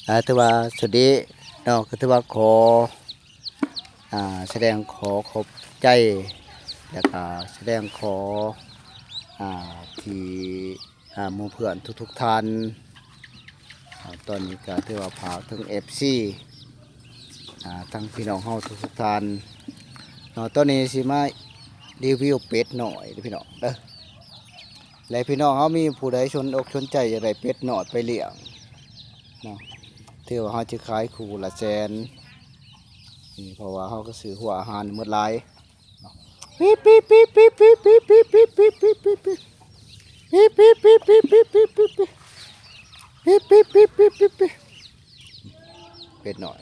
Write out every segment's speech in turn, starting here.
ອ່າ ຖືວ່າສຸດນີ້ເນາະ ກໍຖືວ່າຂໍ ອ່າ ສະແດງຂໍຂອບໃຈ ແລ້ວກໍສະແດງຂໍ ອ່າ ທີ່ ອ່າ ໝູ່ເພື່ອນທຸກໆທ່ານ. ອ່າ ຕອນນີ້ກໍຖືວ່າຝາກເຖິງເອັຟຊີ ອ່າ ທັງພີ່ນ້ອງເຮົາທຸກໆທ່ານເນາະ. ຕອນນີ້ຊິມາຣີວິວເປັດນ້ອຍເດີພີ່ນ້ອງເດີ ແລະ ພີ່ນ້ອງເຮົາມີຜູ້ໃດສົນອົກສົນໃຈຢາກໄດ້ເປັດນ້ອຍໄປລ້ຽງເນາະ ຖືວ່າເຮົາຈະຂາຍຄູ່ລະແສນນີ້ ເພາະວ່າເຮົາກໍຊື້ຫົວອາຫານໝົດຫຼາຍ. ເປັດນ້ອຍ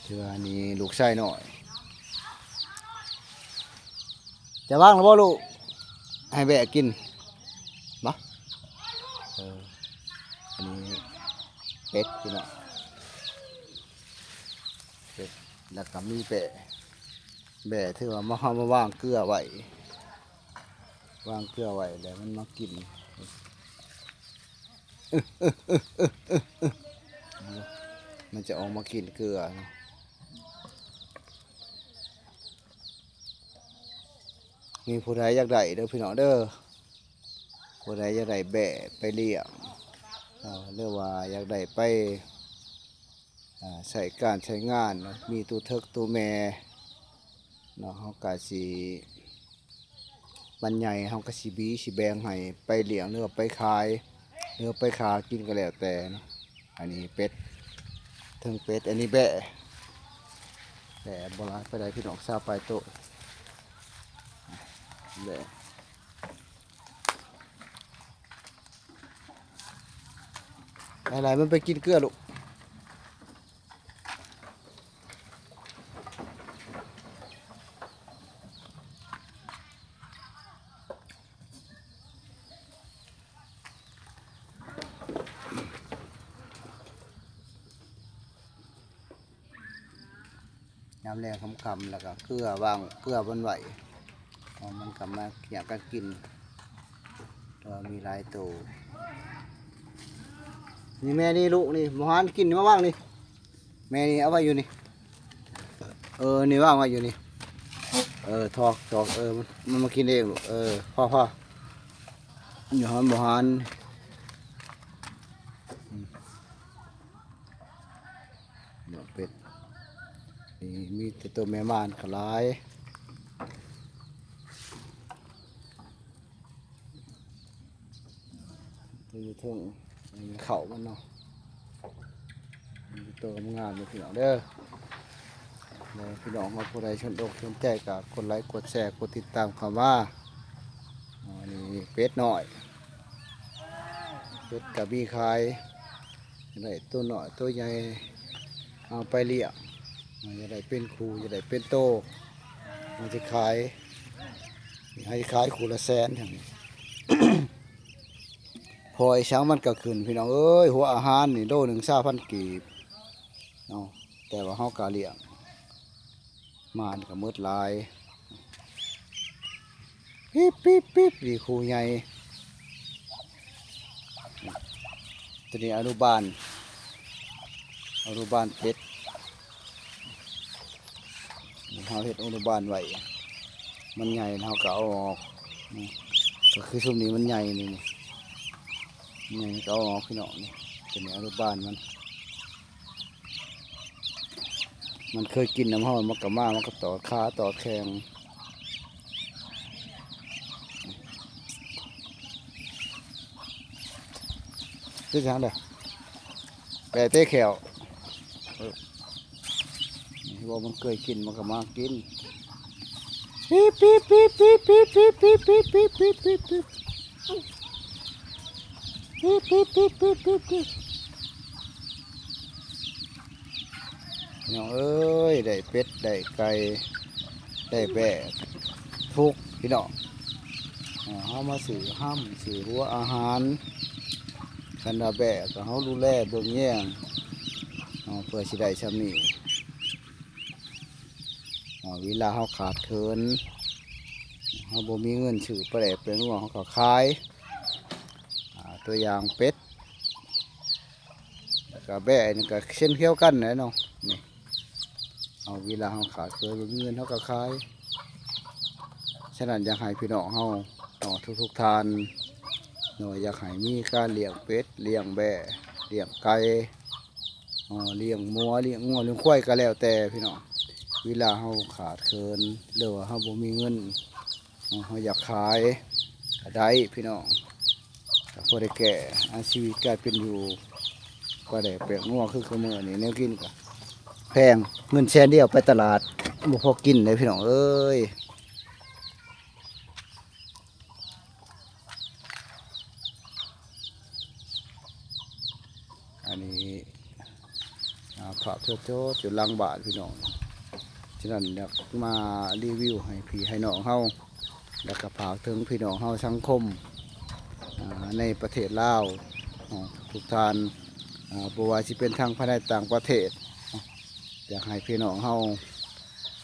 ຖືວ່ານີ້ລູກຊາຍນ້ອຍ ຈະວາງແລ້ວບໍ່ລູກ? ໃຫ້ແບະກິນບໍ່? ເອີ ອັນນີ້ເປັດພີ່ນ້ອງ ເປັດ ແລ້ວກໍມີແບະ ແບະ ຖືວ່າມາ ເຮົາມາວາງເກືອໄວ້ ວາງເກືອໄວ້ແລ້ວມັນມາກິນ ມັນຈະອອກມາກິນເກືອ. ມີຜູ້ໃດຢາກໄດ້ເດີພີ່ນ້ອງເດີ ຜູ້ໃດຢາກໄດ້ແບະໄປລ້ຽງ ເອີ ຫຼືວ່າຢາກໄດ້ໄປ ອ່າ ໃຊ້ການໃຊ້ງານເນາະ ມີໂຕເຖິກໂຕແມ່ເນາະ ເຮົາກະຊິ ມັນໃຫຍ່ເຮົາກະຊິບີຊິແບ່ງໃຫ້ໄປລ້ຽງ ຫຼືວ່າໄປຂາຍ ຫຼືວ່າໄປຂ້າກິນກໍແລ້ວແຕ່ເນາະ. ອັນນີ້ເປັດ ເທິງເປັດ ອັນນີ້ແບ້ ແບ້ບໍ່ຫຼາຍປານໃດພີ່ນ້ອງ ຊາວປາຍໂຕ ແບ້ ໄລ່ໆ ມັນໄປກິນເກືອລູກ. ຍາມແລງຄ່ຳໆ ແລ້ວກໍເກືອວາງເກືອມັນໄວ້ ເພາະມັນກໍມາຫຍັງກັນກິນ ແຕ່ວ່າມີຫຼາຍໂຕ. ນີ້ແມ່ນີ້ລູກນີ້ ບໍ່ຫານກິນ ມາວາງນີ້ ແມ່ນີ້ເອົາໄວ້ຢູ່ນີ້ ເອີ ນີ້ວາງໄວ້ຢູ່ນີ້ ເອີ ຖອກ ຖອກ ເອີ ມັນ ມັນມາກິນເອງລູກ ເອີ ພໍໆ ຢູ່ຫັ້ນ ບໍ່ຫານ ອືມ. ນ້ອງເປັດ ນີ້ມີແຕ່ໂຕແມ່ມ່ານກໍຫຼາຍ ໂຕຢູ່ເທິງ ນີ້ເຂົ້າມັນເນາະ ມີໂຕງາມໆຢູ່ພີ່ນ້ອງເດີ. ແລ້ວພີ່ນ້ອງເຮົາຜູ້ໃດສົນອົກສົນໃຈກໍກົດໄລກົດແຊກົດຕິດຕາມເຂົ້າມາ. ອັນນີ້ເປັດນ້ອຍ ເປັດກໍມີຂາຍ ໄດ້ໂຕນ້ອຍໂຕໃຫຍ່ ເອົາໄປລ້ຽງ ຢາກໄດ້ເປັນຄູ່ ຢາກໄດ້ເປັນໂຕ ມັນຊິຂາຍ ໃຫ້ຂາຍຄູ່ລະແສນ ເພາະອີ່ຫຍັງມັນກໍຂຶ້ນ ພີ່ນ້ອງເອີຍ. ຫົວອາຫານນີ້ໂລໜຶ່ງຊາວພັນກີບເນາະ ແຕ່ວ່າເຮົາກໍລ້ຽງ ມານກໍໝົດຫຼາຍ ປິບໆໆ ນີ້ຄູ່ໃຫຍ່ ໂຕນີ້ອະນຸບານ ອະນຸບານເປັດ ນີ້ເຮົາເຮັດອະນຸບານໄວ້ ມັນໃຫຍ່ເຮົາກໍເອົາອອກ ນີ້ ກໍຄືຊຸມນີ້ມັນໃຫຍ່ນີ້ ນີ້ ໃຫຍ່ກໍເອົາອອກພີ່ນ້ອງ ນີ້ ໂຕນີ້ອະນຸບານມັນ. ມັນເຄີຍກິນນຳເຮົາ ມັນກໍມາ ມັນກໍຕອດຂາຕອດແຂ້ງ ເຮັດຫຍັງເດີ້ ແປະເຕະແຂ້ວ ເອີ ເຫັນບໍ່ ມັນເຄີຍກິນ ມັນກໍມາກິນ ປີບ ປີບ ປີບ. ພີ່ນ້ອງເອີຍ ໄດ້ເປັດໄດ້ໄກ່ໄດ້ແບ້ ທຸກພີ່ນ້ອງ ເຮົາມາຊື້ຫ້ຳ ຊື້ຫົວອາຫານ ຄັນວ່າແບ້ກໍເຮົາດູແລເບິ່ງແຍງ ເພື່ອຊິໄດ້ຊ່ຳນີ້ ເວລາເຮົາຂາດເຂີນ ເຮົາບໍ່ມີເງິນຊື້ປາແດກແປ້ງນົວ ເຮົາກໍຂາຍ ອາ ຕົວຢ່າງເປັດ ກະແບ້ນີ້ກະເຊັ່ນດຽວກັນແຫຼະເນາະ. ນີ້ ເຮົາ ເວລາເຮົາຂາດເຂີນບໍ່ມີເງິນ ເຮົາກະຂາຍ. ສະນັ້ນ ຢາກໃຫ້ພີ່ນ້ອງເຮົາເນາະ ທຸກໆທ່ານເນາະ ຢາກໃຫ້ມີການລ້ຽງເປັດ ລ້ຽງແບ້ ລ້ຽງໄກ່ ເນາະ ລ້ຽງໝູ ລ້ຽງງົວ ລ້ຽງຄວາຍ ກະແລ້ວແຕ່ພີ່ນ້ອງ. ເວລາເຮົາຂາດເຂີນ ຫຼືວ່າເຮົາບໍ່ມີເງິນ ເຮົາຢາກຂາຍກະໄດ້ພີ່ນ້ອງ ກະພໍໄດ້ແກ້ ອາ ຊີວິດການເປັນຢູ່ ປາແດກແປ້ງນົວ ຄື ຄືມື້ນີ້ແນວກິນກະແພງ ເງິນແສນດຽວໄປຕະຫຼາດບໍ່ພໍກິນເດ້ພີ່ນ້ອງເອີຍ. ອັນນີ້ ອາ ພາບສົດໆຢູ່ຫຼັງບ້ານພີ່ນ້ອງ ສະນັ້ນຢາກມາຣີວິວໃຫ້ພີ່ໃຫ້ນ້ອງເຮົາ ແລ້ວກະຝາກເຖິງພີ່ນ້ອງເຮົາສັງຄົມ ອາ ໃນປະເທດລາວເນາະ ທຸກທ່ານ ອາ ບໍ່ວ່າຊິເປັນທາງພາຍໃນຕ່າງປະເທດເນາະ ຢາກໃຫ້ພີ່ນ້ອງເຮົາ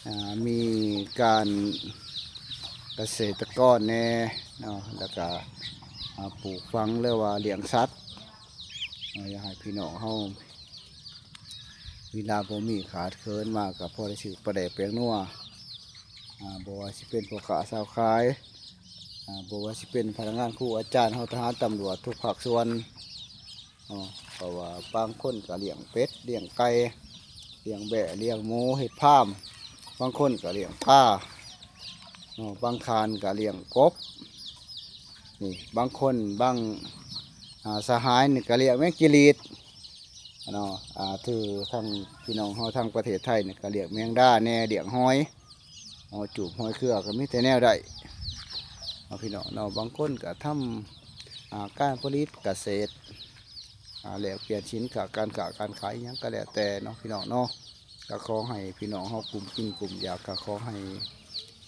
ອາ ມີການກະເສດຕະກອນແດ່ເນາະ ແລ້ວກະ ອາ ປູກຝັງ ຫຼືວ່າລ້ຽງສັດ ອາ ຢາກໃຫ້ພີ່ນ້ອງເຮົາ ເວລາບໍ່ມີຂາດເຂີນມາກະພໍໄດ້ຊື້ປາແດກແປ້ງນົວ ອາ ບໍ່ວ່າຊິເປັນພໍ່ຄ້າຊາວຂາຍ ອາ ບໍ່ວ່າຊິເປັນພະນັກງານ ຄູອາຈານເຮົາ ທະຫານ ຕຳຫຼວດ ທຸກພາກສ່ວນເນາະ ເພາະວ່າບາງຄົນກະລ້ຽງເປັດ ລ້ຽງໄກ່ ລ້ຽງແບ້ ລ້ຽງໝູ ເຮັດຟາມ ບາງຄົນກະລ້ຽງປາເນາະ ບາງທ່ານກະລ້ຽງກົບ ນີ້ ບາງຄົນ ບາງ ອາ ສະຫາຍນີ້ກະລ້ຽງແມງຈີ່ຫຼີດ ເນາະ ອາ ຄືທາງພີ່ນ້ອງເຮົາທາງປະເທດໄທນີ້ກະລ້ຽງແມງດາແດ່ ລ້ຽງຫອຍ ຫອຍຈູບ ຫອຍເຄືອ ກະມີແຕ່ແນວໄດ້ເນາະ ພີ່ນ້ອງເນາະ. ບາງຄົນກະທຳ ອາ ການຜະລິດກະເສດ ອາ ແລກປ່ຽນສິນຄ້າ ການຄ້າການຂາຍ ອີ່ຫຍັງກະແລ້ວແຕ່ເນາະ ພີ່ນ້ອງເນາະ. ກະຂໍໃຫ້ພີ່ນ້ອງເຮົາກຸ້ມກິນກຸ້ມຢາກ ກະຂໍໃຫ້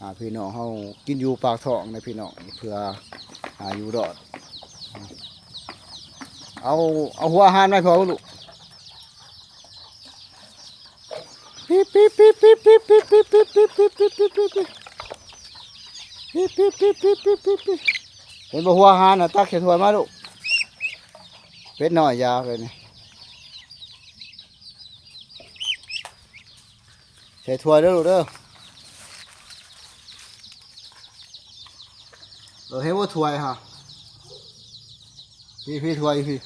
ອາ ພີ່ນ້ອງເຮົາກິນຢູ່ປາກທ້ອງນະພີ່ນ້ອງ ເພື່ອ ອາ ຢູ່ລອດ. ເອົາ ເອົາຫົວອາຫານມາໃຫ້ພໍ່ລູກ ປີບ ປີບ ປີບ ເຫັນບໍ່ ຫົວອາຫານນະ ຕັກໃສ່ຖ້ວຍມາລູກ ເປັດນ້ອຍຢາກເລີຍນີ້. ໃສ່ຖ້ວຍເດີລູກເດີ. ເອີ ເຫັນບໍ່ຖ້ວຍຫັ້ນ ພີ້ ພີ້ຖ້ວຍພີ້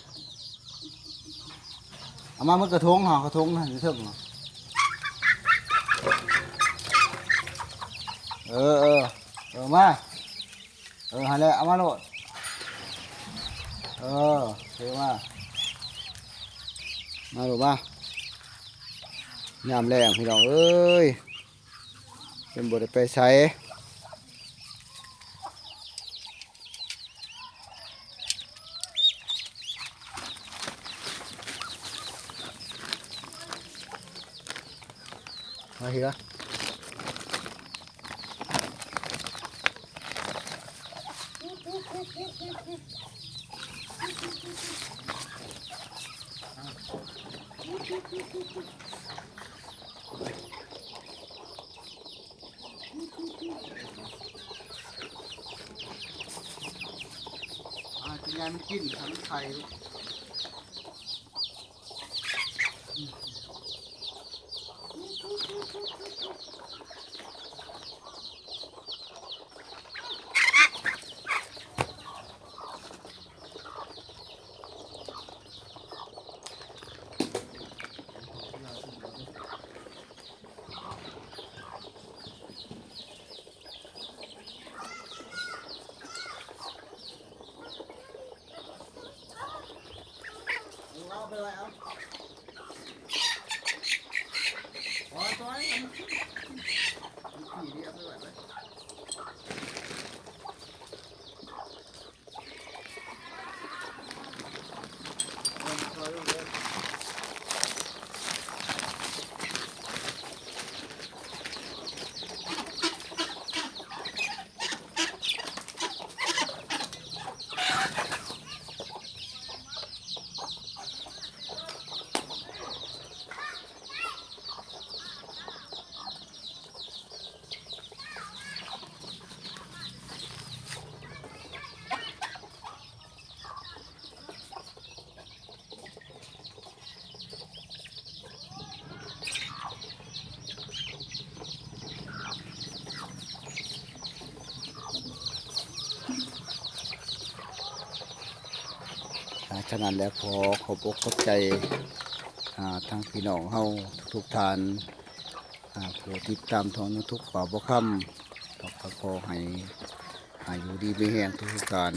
ເອົາມາໝົດກະທົງຫັ້ນ ກະທົງຫັ້ນຢູ່ເທິງຫັ້ນ. ເອີ ເອີ ເອີ ມາ. ເອີ ຫັ້ນແຫຼະ ເອົາມາໂລດ ເອີ ຖືມາ ມາລູກມາ. ຍາມແລງພີ່ນ້ອງເອີຍ ເພິ່ນບໍ່ໄດ້ໄປໃສ ມາພີ້ລະ. ອາ ກິນຍາມັນກິນ ໃຫ້ມັນໄຂ່ລູກ. ອ່າ ສະນັ້ນແລ້ວ ຂໍຂອບອົກຂອບໃຈ ອ່າ ທັງພີ່ນ້ອງເຮົາທຸກໆທ່ານ ອ່າ ຜູ້ຕິດຕາມຊ່ອງ YouTube ບ່າວບົວຄຳ ກໍຂໍໃຫ້ ອ່າ ຢູ່ດີມີແຮງທຸກໆທ່ານ.